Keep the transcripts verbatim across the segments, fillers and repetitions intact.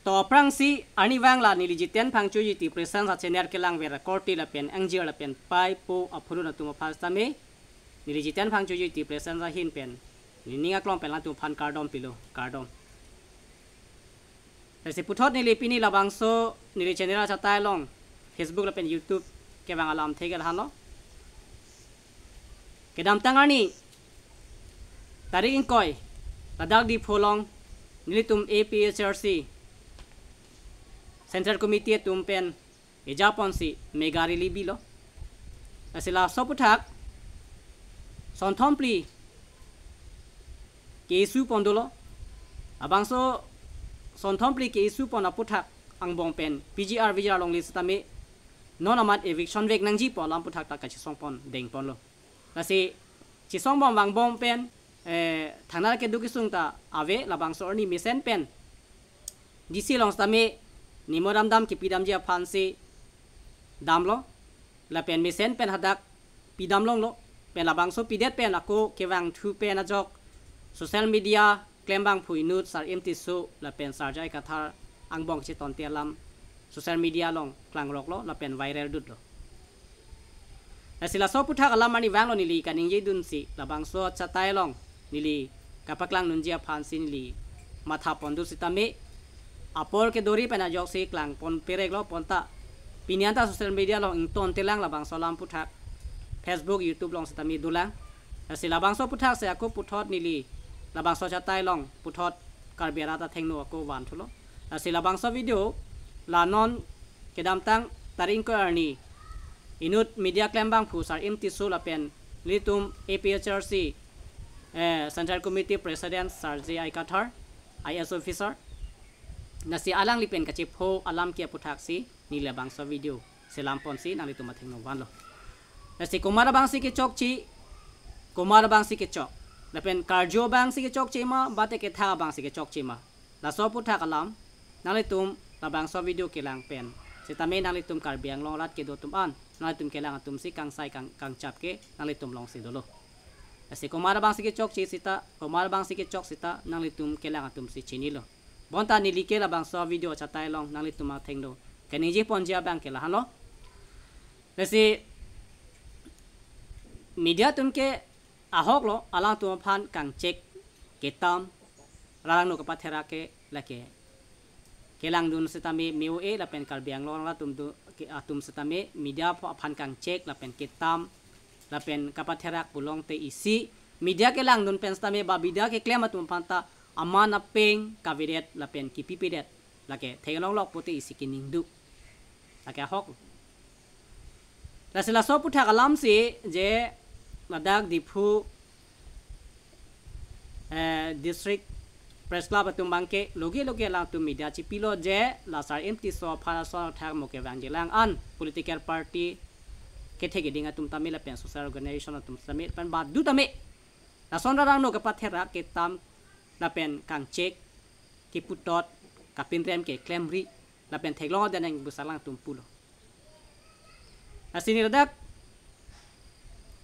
To aphrangsi arnivang la neli Jiten Phangchoji T Presence a channel kelangver akorte lapen angjir lapen pei po aphurun atum aphan sitame neli Jiten Phangchoji T Presence ahin pen neli ning aklong pen alangtum aphan kardom pilo, kardom. Lasi puthot neli pini labangso neli channel achatai along Facebook lapen YouTube kevang alamthe ke lahenlo. Kedamtang arni tarik ingkoi, ladak Diphu along nelitum A P H L C Central Committee atum pen ejaponsi mega rally bilo. Lasi laso aphuthak sonthom phli ke-issue pon dolo. Labangso sonthom phli ke-issue pon aphuthak angbong pen P G R V G R along le sitame non amat eviction vek nangji pu alam aphuthak ta kachesong pon deng ponlo. Lasi chesong bom vangbom pen, eh, thangnat keduk kesung ta ave. Labangso arni mesen pen D C along sitame nimo damdam kepidamji aphansi damlo. Lapen mesen pen hadak pidam longlo. Pen labangso pidet pen ako kevangthu pen ajok social media klembangphu inut Sar M Tisso lapen Sar J I Kathar angbong chetonte alam social media along klangroklo lapen viral dutlo. Lasi laso aphuthak alam arnivang lo neli kaningjedunsi labangso achatai along neli kapaklang nangji aphansi neli matha pon dut sitame apor kedori pen ajoksi klang pon pereklo. Bonta pini anta social media along ingtontelang labangso alam aphuthak, Facebook, YouTube along sitame dolang. Lasi labangso aphuthak si ako puthot neli labangso achatai along puthot Karbi arat athengno ako vanthulo. Lasi labangso video la non kedamtang tarik ingkoi arni inut media klembangphu Sar M Tisso lapen nelitum A P H L C, eh, Central Committee President Sar J I Kathar, I A S officer, lasi alangli pen kachepho alam ke aphuthaksi neli labangso video selam ponsi nanglitum athengno vanlo. Lasi komat abangsi kechokche, komat abangsi kechok, lapen karju abangsi kechokche ma, mate kethak abangsi kechokche ma, laso aphuthak alam nanglitum labangso video kelang pen sitame nanglitum Karbi Anglong arat kedo atum an, nanglitum kelang atumsi kangsai kang, kangchap ke nanglitum alongsi dolo. Lasi komat abangsi kechokche sita, komat abangsi kechok sita nanglitum kelang atumsi chinilo. Bonta neli ke labangso video achatai along nanglitum athengno kaningje ponji abang ke lahenlo. Lasi media atum ke ahoklo, alangtum aphan kangchek ketam, rat arlo kapatherak ke lake kelangdun sitame me-o-e lapen Karbi Anglong arat atum do, ke, atum sitame media aphan kangchek lapen ketam lapen kapatherak pulote isi media kelangdun pen sitame ba media keklem atum aphan ta aman apeng kavedet lapen kipipedet lake theklonglok pulote isi keningduk. Lake ahok. Lasi laso aphuthak alamsi je ladak Diphu, eh, District Press Club atum abangke loge loge alangtum media chipilo je la Sar M Tisso aphan ason athak mo kevangjilang an political party kethe keding atum tame lapen social organization atum tame pen badu tame lason rat arlo kapatherak ketam lapen kangchek keputot kapinrem keklemri lapen theklong aden nangbusak alangtum pulo. Lasi neli ladak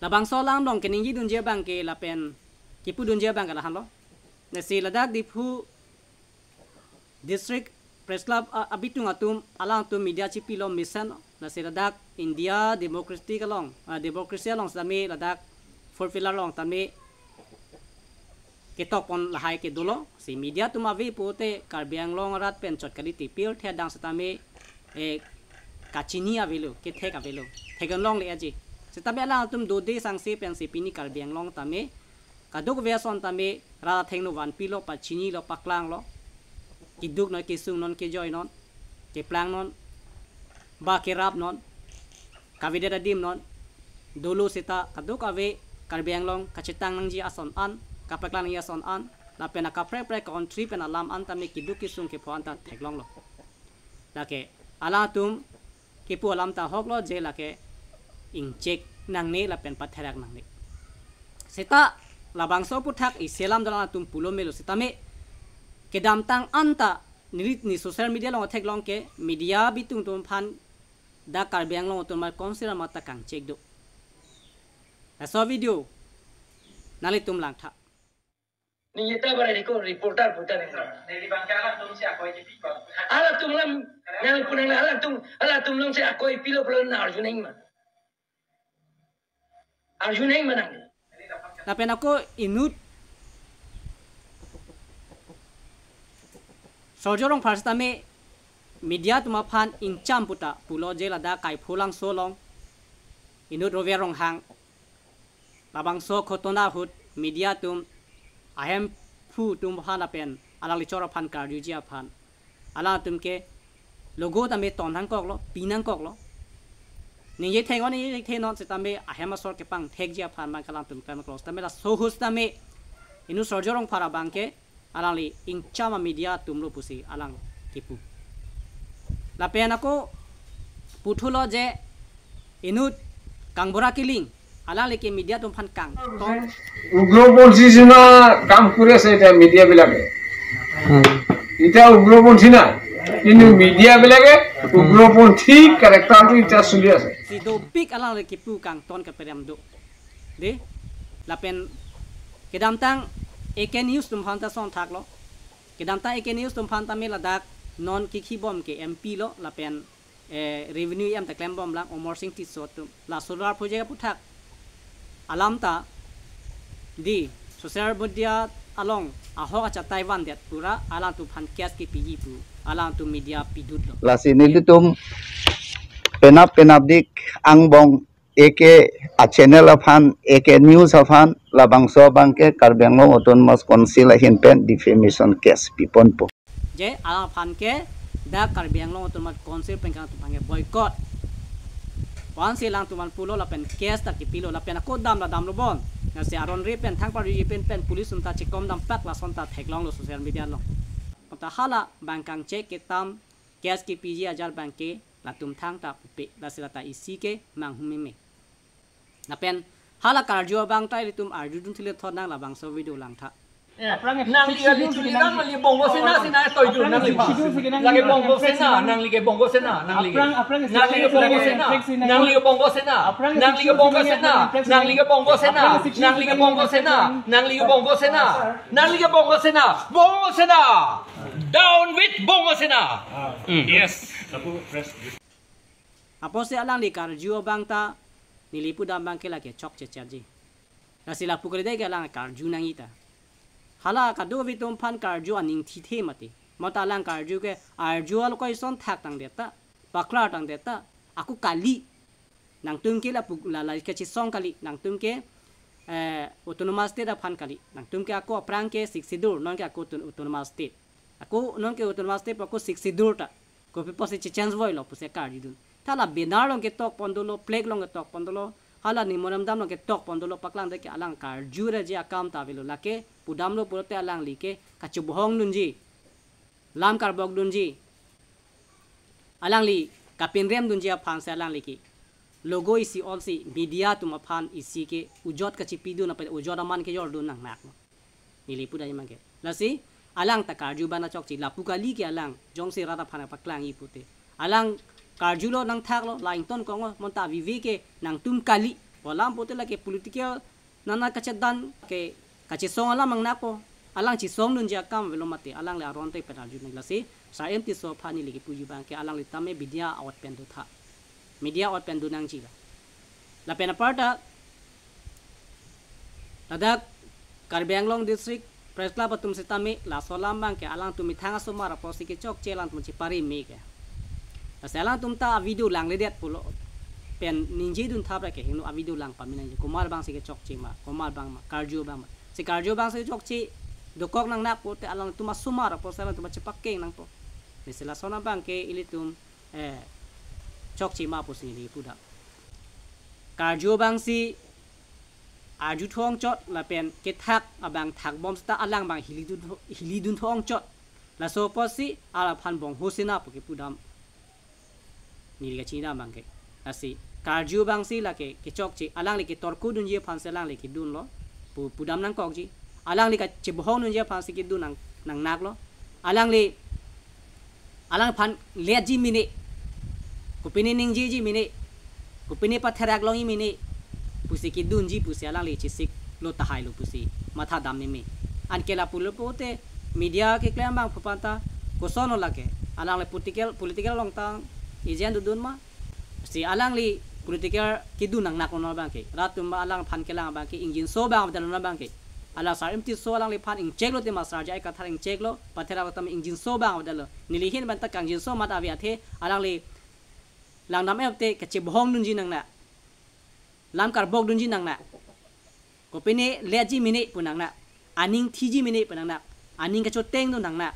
labangso alam along kaningjedunji abangke lapen kipudunji abangke lahenlo. Lasi ladak Diphu District Press Club a-, abitung atum alangtum media chipilo mesen, lasi ladak India democracy along, ah, democracy along sitame ladak four pillar along tame ketok pon lahai ke dolo. Si media atum ave pulote Karbi Anglong arat pen chot kali, te pirthe adang sitame, eh, kachini avelo, kethek avelo, theklongle aji. Sitame alangtum dode sangse pensi pini Karbi Anglong tame kadokave ason tame rat athengno vanpilo, pachinilo, paklanglo. Keduk non, kesung non, kejoi non, keplang non, ba kerap non, kavedet adim non, dolo sita kadokave Karbi Anglong kachetang nangji ason an, kapaklang nangji ason an, lapen akaprek prek country pen alam an tame keduk kesung kepho an ta theklonglo. Lake alangtum kipu alam ta ahoklo je lake ingchek nangne lapen patherak nangne. Sita labangso aphuthak isi alam dolang atum pulo melo sitame kedamtang anta neli, neli social media along theklong ke media abitung atum aphan dak Karbi Anglong Autonomous Council amat ta kangchek do. Laso video nanglitum langtha. Ningje ta bara riko reporter puta nang. Halatum lam nang punang halatum, halatum long si akoi pilo pulo nang arju nang ma. Arju nang ma nang. Lapen ako inut Surjya Rongphar sitame media atum aphan ingcham puta pulo je ladak Kaipholangso along inut Rover Ronghang labangso khotona ahut media atum ahemphu atum aphan lapen alangli chor aphan karjuji aphan alangtum ke logo tame ton nangkoklo, pi nangkoklo. Ningje thengnon, ningje thengnon sitame ahem asor kepangthekji aphan abang alangtum klem close. Tame laso ahut tame inut Surjya Rongphar abang ke alangli ingcham a media atumlo pusi alang kipu. Lapen ako puthulo je inut Kangbura Killing alangli ke media atum aphan kangton. উগ্ৰপন্থী নিচিনা কাম কৰি আছে এতিয়া মিডিয়াবিলাকে। এতিয়া উগ্ৰপন্থী নাই, কিন্তু মিডিয়াবিলাকে উগ্ৰপন্থী কেৰেক্টাৰটো এতিয়া চলি আছে। Si dopik alangli kipu kangton keperem do. De, lapen kedamtang A K News atum aphan ta songthaklo. Kedamtang A K News atum aphan tame ladak non kikhibom ke M P lo lapen eh, revenue E M ta klembom lang Amarsing Tisso atum. La solar project aputhak alam ta di social media along ahok achatai vandet pura alangtum aphan case kepiji pu alangtum media pidutlo. Lasi nelitum penap penapdik angbong A K a channel aphan, A K News aphan labangso abang ke Karbi Anglong Autonomous Council ahin pen defamation case piponpo. Je alangphan ke dak Karbi Anglong Autonomous Council pen alangtum aphan ke boycott. Wan si alangtum aphan pulo lapen case ta kipilo lapen ako dam la damlo bon. Lasi aron re pen thang pariji pen pen police atum ta chekom dam pak lason ta theklonglo social media along. Pata hala bang kangchek ketam case kipiji ajat abang ke latum thangta pupe, lasi lata isi ke manghumeme. Lapen hala karju abang ta ilitum arjudun thile thot nang labangso video langtha. Nangli kali chuli nangli Bongo Sena sena toidu nangli. Lake Bongo Sena, nangli ke Bongo Sena, nangli ke. Nangli ke Bongo Sena, nangli ke Bongo Sena, nangli ke Bongo Sena, nangli ke Bongo Sena, nangli ke Bongo Sena, nangli ke Bongo Sena, nangli ke Bongo Sena, Bongo Sena. Down with Bongo Sena. Yes. Apotsi alangli karju abang ta neli pudam abang ke lake chokche chaji. Lasi lapu kali dei ke alang karju nangji ta. Hala kadokave atum aphan karju aning thithe mati. Mata alang karju ke arju alo koison thak tangdet ta, paklar tangdet ta, ako kali. Nangtum ke lapu la la kachesong kali, nangtum ke eh, Autonomous State aphan kali. Nangtum ke ako aphrang ke Sixth Schedule, non ke ako auton-, Autonomous State. Ako non ke Autonomous State ako Sixth Schedule ta. Kopi apotsi chechange voilo pusi karjudun. Ta la banner along ketok pon dolo, flag along ketok pon dolo, hala memorandum along ketok pon dolo, paklang dei ke alang karju raji akam ta avelo lake, pudamlo pulote alangli ke kachebohong dunji. Lam karbok dunji. Alangli kapinrem dunji aphan si alangli ke logo isi on si media atum aphan isi ke ujot kachipidun apot ujot aman kejordun nangnak. Neli pudam abang ke. Lasi alang ta karju abang ta chokche, lapu kali ke alang jongsi rat aphan paklangji pute. Alang karjulo nangthaklo, la ingtonkoklo, mata avi ve ke nangtum kali. Pu alam pute lake political nana kachedan ke kachesong alam nangnakpo. Alang chesong dunji akam avelo mati, alangli aron te pen arju nang. Lasi Sar M Tisso aphan neli kipuji abang ke alangli tame media out pen dotha. Media out pen do nangji la. Lapen aparta ladak Karbi Anglong District Press Club atum sitame laso alam abang ke alangtum methang asomar apotsi kechokche alangtum chepari me ke. Lasi alangtum ta avideo langledet pulo pen ningjedun thap ra ke hingno avideo lang pame nangji, komat abang si kechokche ma, komat abang ma, karju abang ma. Si karju abang si kechokche dokok nangnak pute alangtum asomar apotsi alangtum chepakeng nangpo. Lasi lason abang ke ilitum eh, chokche ma pusi neli pudam. Karju abang si arju thong chot lapen kethak abang thakbom seta alang abang hilidun tho-, hilidun thong chot. Laso apotsi alaphan Bongo Sena pu kepudam. Neli kachinidam abang ke. Lasi karju abang si lake kechokche, alangli ketorko dunji aphan si alangli kedunlo. Pu-, pudam nangkokji. Alangli kachebohong dunji aphan si kedun nang, nangnaklo. Alangli alangphan letji mene, kopine ningjeji mene, kopine patherak longji mene pusi kedunji pusi alangli chesiklo tahailo pusi matha dam meme. Anke lapulo pute media keklem abang pu aphanta koson lo lake. Alangli political, political along tang ejen dodun ma? Si alangli political kedun nangnak lo non abang ke. Rat atum alangphan kelang abang ke ingjinso abang avedet lo non abang ke. Hala Sar M Tisso alangliphan ingchek lo tema Sar J I Kathar ingchek lo, pathera kotam ingjinso abang avedet lo. Neli ahin aphanta kangjinso amat ave athe alangli langdam-et te kachebohong dunji nangnak. Lam karbok dunji nangnak. Kopine letji mene pu nangnak. Aning thiji mene pu nangnak. Aning kachoteng dun nangnak.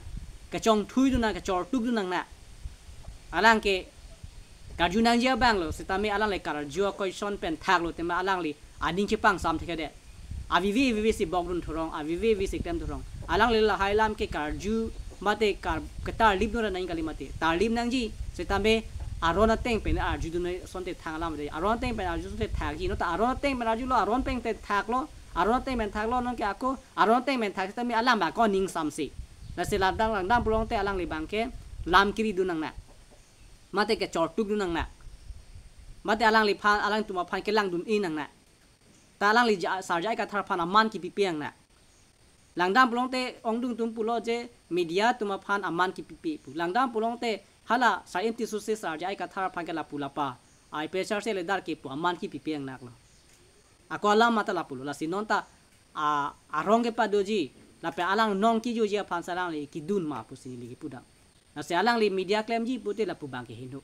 Kachongthui dun nang, kachortuk dun nangnak. Alang ke karju nangji abang lo, sitame alangli karju akoison pen thak lo tema alangli aning chepangsam thekthedet. Avive vive si bok dun thurong, avive vive si klem thurong. Alangli lahai lam ke karju mate kar, ketarlip dun ra nang kali mate. Tarlip nangji, sitame aron ateng pen arju dun asonte thang alam de. Aron ateng pen arju asonte thakji. Non ta aron ateng pen arju lo, aron ateng pen thak lo, aron ateng pen thak lo, non ke ako aron ateng pen thak sitame alam ba ko ning samse. Lasi langdam langdam pulote alangli abang ke lam kiri dun nangnak. Mate kachortuk dun nangnak. Mate alangliphan, alangtum aphan kelang dun-e nangnak. Ta alangli ja, Sar J I Kathar aphan aman kipipe nangnak. Langdam pulote ongdung atum pulo je media atum aphan aman kipipe pu. Langdam pulote hala Sar M Tisso si Sar J I Kathar aphan ke lapu lapa, I P H R C leader ke pu aman kipipe nangnak lo. Ako alam mate lapulo, lasi non ta a, arong kepadoji, lapen alang nong kijoji aphan si alangli kedun ma pusi neli kipudam. Lasi alangli media klemji pute lapu abang ke hingno.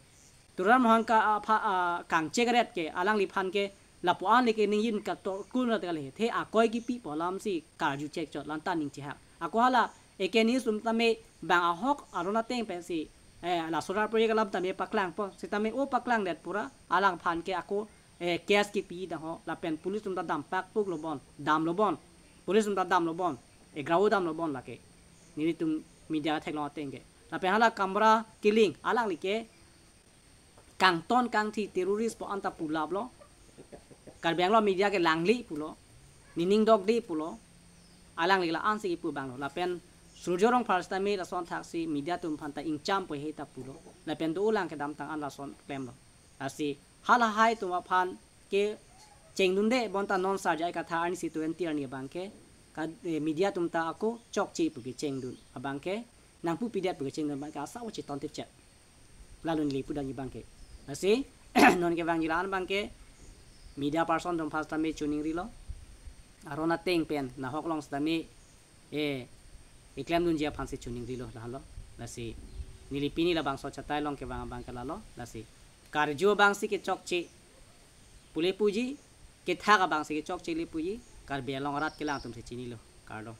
Tuliram Ronghang ka, a, pha, a, kangchek ret ke alangliphan ke lapu-an le ke ningje kator kun rat kali, the akoi kipipo alam si karju chekchot, lanta ning chehak. Ako hala eke news atum tame bang ahok aron ateng pensi, eh, la solar project alam tame paklangpo, sitame o paklangdet pura alangphan ke ako, eh, case kipi dang ho, lapen police atum ta dam pakpuk lo bon, dam lo bon, police atum ta dam lo bon, eh, grao dam lo bon lake. Nelitum media theklong ateng ke. Lapen hala Kamra Killing, alangli ke kangton kangthi terrorist pu anta pulap lo. Karbi Anglong media ke langli pulo. Nining dokde pulo. Alangli la-an si kipu abang lo. Lapen Surjya Rongphar sitame lason thaksi media atum aphanta ingcham po he ta pulo. Lapen do-o lang kedamtang an lason klem lo. Lasi halahai atum aphan ke chengdunde bonta non Sar J I Kathar arni si twenty arni abang ke ka, eh, media atum ta ako chokche pu kechengdun abang ke nangpupidet pu kechengdun abang ke asap cheton tipchet. Lalo neli pudamji abang ke. Lasi non kevangji la-an abang ke media person atum aphan sitame choningrilo. Aron ateng pen nahok long sitame, eh, eklem dunji aphan si choningrilo lahelo. Lasi neli pini labangso chatai long kevang abang ke lalo. Lasi karju abang si kechokche pu le puji, kethak abang si kechokche le puji, Karbi Anglong arat kelang atum si chinilo. Kardom.